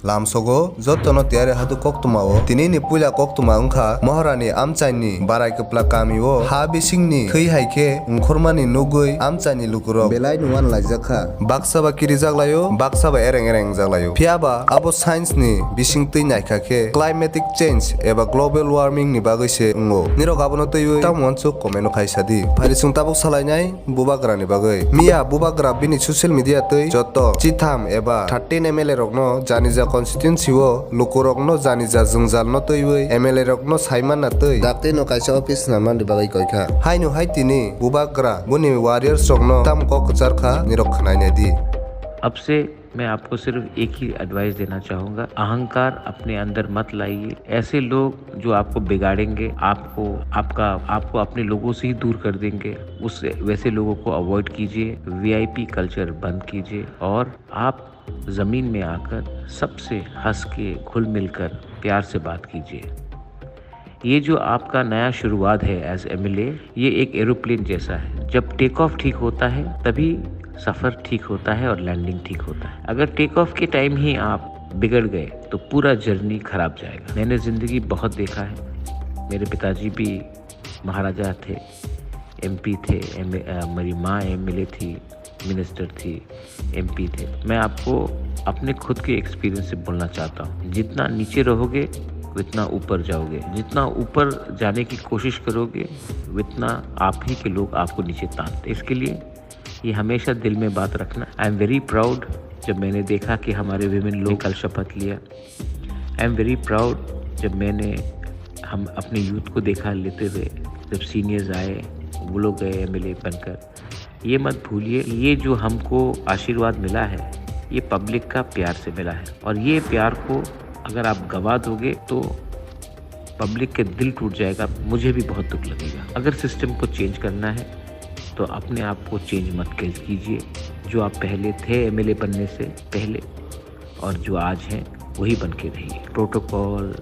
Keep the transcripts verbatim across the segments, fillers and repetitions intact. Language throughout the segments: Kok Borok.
Lamsogo jotono tiyari hadu koktwmao. Tinini puila koktwma wngkha Moharani amchaini Barai Kwpla kamio ha bisingni thwi hai khe ongkhormani nugwi amchaini lukurok belai no uanlaijak kha. Baksa ba kirijak laio, baksa ba ereng ereng wngjak laio. Phiyaba abo science ni bisingtwi naikha khe climatic change eba global warming ni bagwi se wngo. Nirok abono twiwi tamo uansuk comment o khai sadi. Phari chwng tabuk salainai bubagrani bagwi. Miya bubagra bini social media twi joto chitham eba thirteen M L A rokno janija constituency o lukurokno janija jwngjalno twiwi M L A rokno saimanna twi daktino kaisa office swnamnani bagwi koikha. Haino hai tini bubagra boni warriors rokno tam kok kwcharkha nirok khwnainai di. अब से मैं आपको सिर्फ एक ही एडवाइस देना चाहूँगा, अहंकार अपने अंदर मत लाइए। ऐसे लोग जो आपको बिगाड़ेंगे, आपको, आपका, आपको अपने लोगों से ही दूर कर देंगे, उस, वैसे लोगों को अवॉइड कीजिए। वीआईपी कल्चर बंद कीजिए और आप ज़मीन में आकर सबसे हंस के, घुल मिलकर, प्यार से बात कीजिए। ये जो आपका नया शुरुआत है एज एमएलए, ये एक एरोप्लेन जैसा है। जब टेक ऑफ ठीक होता है, तभी सफ़र ठीक होता है और लैंडिंग ठीक होता है। अगर टेक ऑफ के टाइम ही आप बिगड़ गए, तो पूरा जर्नी खराब जाएगा। मैंने ज़िंदगी बहुत देखा है। मेरे पिताजी भी महाराजा थे, एमपी थे, एम-, अ, मेरी माँ एमएलए थी, मिनिस्टर थी, एमपी थे। मैं आपको अपने खुद के एक्सपीरियंस से बोलना चाहता हूँ, जितना नीचे रहोगे, उतना ऊपर जाओगे। जितना ऊपर जाने की कोशिश करोगे, उतना आप ही के लोग आपको नीचे तानते। इसके लिए ये हमेशा दिल में बात रखना। I am very proud जब मैंने देखा कि हमारे विमेन लोग कल शपथ लिया। I am very proud जब मैंने, हम अपने यूथ को देखा लेते हुए, जब सीनियर्स आए, वो लोग गए एमएलए बनकर। ये मत भूलिए, ये जो हमको आशीर्वाद मिला है, ये पब्लिक का प्यार से मिला है। और ये प्यार को अगर आप गवा दोगे, तो पब्लिक के दिल टूट जाएगा, मुझे भी बहुत दुख लगेगा। अगर सिस्टम को चेंज करना है, तो अपने आप को चेंज मत कर कीजिए। जो आप पहले थे एमएलए बनने से पहले, और जो आज हैं, वही बन के रहिए। प्रोटोकॉल,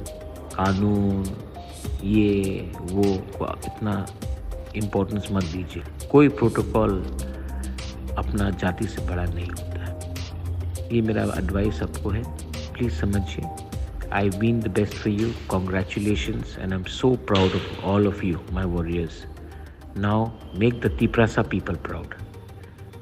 कानून, ये वो को इतना इम्पोर्टेंस मत दीजिए। कोई प्रोटोकॉल अपना जाति से बड़ा नहीं होता है। ये मेरा एडवाइस सबको है, प्लीज समझिए। I mean the best for you. Congratulations, and I'm so proud of all of you, my warriors. Now make the Tiprasa people proud.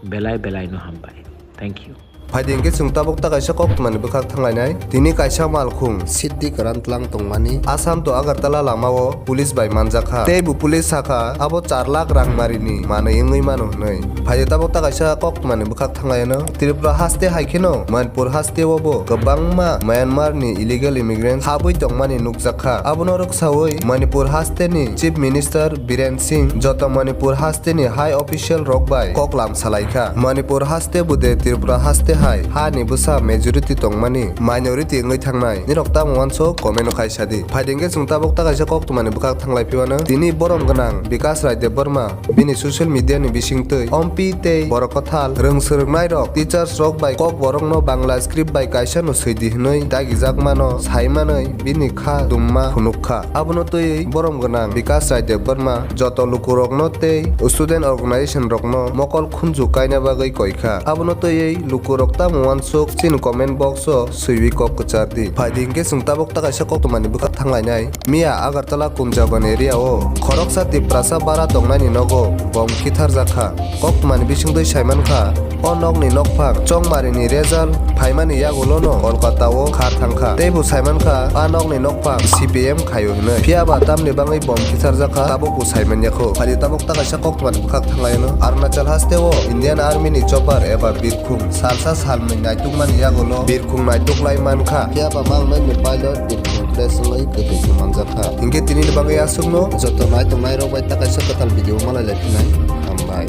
Belai belai no hambai. Thank you. Phaidi hwnkhe chwng tabuk ta kaisa koktwmani bwkhak thanglainai. Tini kaisa malkhung Siddhi Karan tlang tongmani Assam to Agartala lamao police bai manjakha. Tei bo police sakha abo char lakh rang marini manwi wngwi mano hwnwi. Phaidi tabuk ta kaisa koktwmani bwkhak thanglaino. Tripura haste hai kheno Manipur haste o bo kwbangma Myanmar ni illegal immigrants habwi tongmani nukjakha. Abono rwksawi Manipur haste ni Chief Minister Biren Singh joto Manipur haste ni high official rok bai koklam salaikha. Manipur haste bude Tripura haste hai ha ni bwsa majority tongmani minority wngwi thangnai. Nirok tamo uansuk comment o khai sadi. Phaidi hwnkhe chwng tabuk ta kaisa koktwmani bwkhak thanglai phiwano. Tini borom gwnang Bikash Rai Debbarma bini social media ni bisingtwi ompi tei borok kwthal rwng swrwngnairok, teachers rok bai kokborokno Bangla script bai kaisa no swi di hwnwi dagijakmano sai manwi bini kha dumma phunuk kha. Abono twiwi borom gwnang Bikash Rai Debbarma joto lukurokno tei student organization rokno mokol khunju kaina bagwi koi kha. Abono twiwi lukurok tamo uansuk chini comment box o swiwi kok kwchar di. Phaidi hwnkhe chwng tabuk ta kaisa koktwmani bwkhak thanglainai. Miya Agartala Kunjaban area o khoroksa Tiprasa bara tongnani nogo bom khitharjakha. Koktwmani bisingtwi saimankha, o nokni nokphang chongmarini result phaimani yagulono Kolkata o khar thangkha. Teibo saimankha, a nokni nokphang C P M khaio hwnwi. Phiyaba tamni bangwi bom khitharjakha, tabukbo saimanyakho. Phaidi tabuk ta kaisa koktwmani bwkhak thanglaino. Arunachal haste o Indian Army ni chopper eba birkhung salsa salmwi naitukmani yagulo birkhung naituk lai mankha. Phiyaba mangnai ni pilot birkhung crash wngwi kwthwi se manjakha. Hinkhe tinini bagwi aswkno joto naitok nairok bai ta kaisa kwtal video malai lai phinai. Hambai.